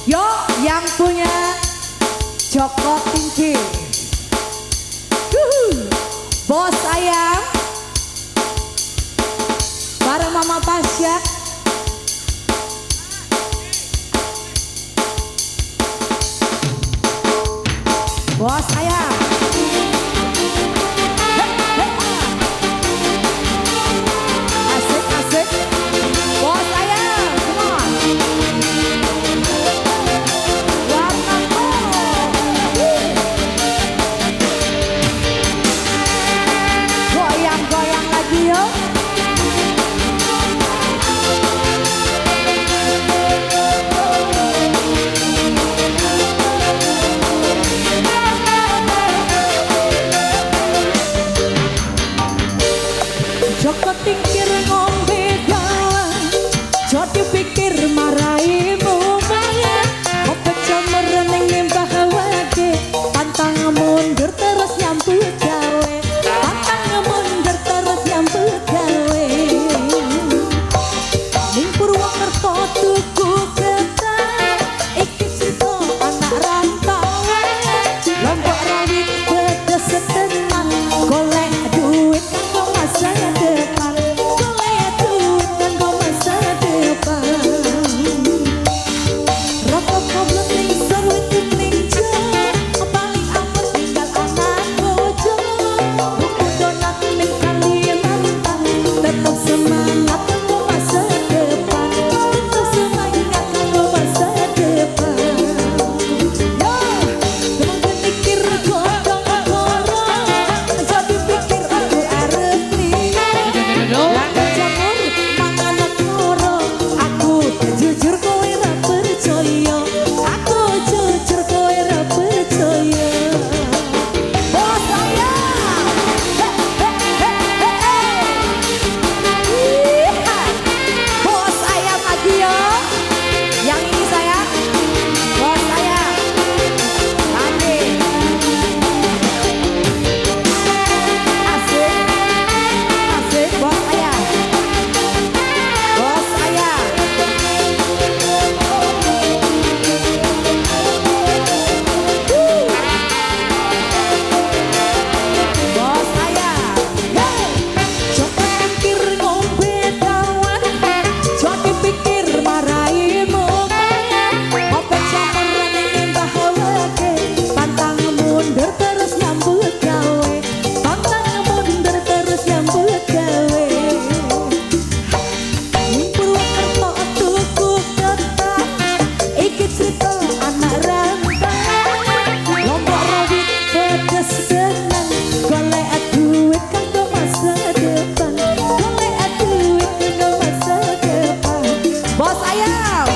Yo, yang punya Joko Tingkir. Bos ayam bareng Mama Pasya. Bos ayam. Asik asik. Bos ayam, come on. Warna goyang-goyang lagi yo. Joko Tingkir ngombe gawan, jadi pikir marai mumet. Opo jamur ning nembah wage, pantang mundur terus nyambut gawe, pantang mundur terus nyambut gawe. Ning Purwokerto tuku ketan, iki cerita anak rantauan. Lombok rawit pedes tenan, golek duit kanggo masa depan, golek duit kanggo masa depan. Rokok goblok ning sarwit ning paling apet tinggal anak bojo. Buku donat ning Kalimantan, tetep semangat kanggo masa depan, tetep semangat kanggo masa depan. Yo, kemungkinan mikir godhong koro, jadi pikir aku arep liya. Jamur mangan koro, aku jujur kowe ra percaya, aku jujur kowe ra percaya. Bos ayam, he he he he he. Bos ayam lagi yo. Yang ini saya, bos ayam. Lagi. Asik, asik, bos ayam. Bos ayam. Bos ayam. Hey! Joko Tingkir ngombe dawet, jadi pikir marai mumet. Opo jamur ning nembah wage, pantang mundur terus nyambut gawe, pantang mundur terus nyambut gawe. Ning Purwokerto tuku ketan, iki cerita anak rantauan. Lombok rawit pedes tenan, golek duit kanggo masa depan, golek duit kanggo masa depan. Bos ayam.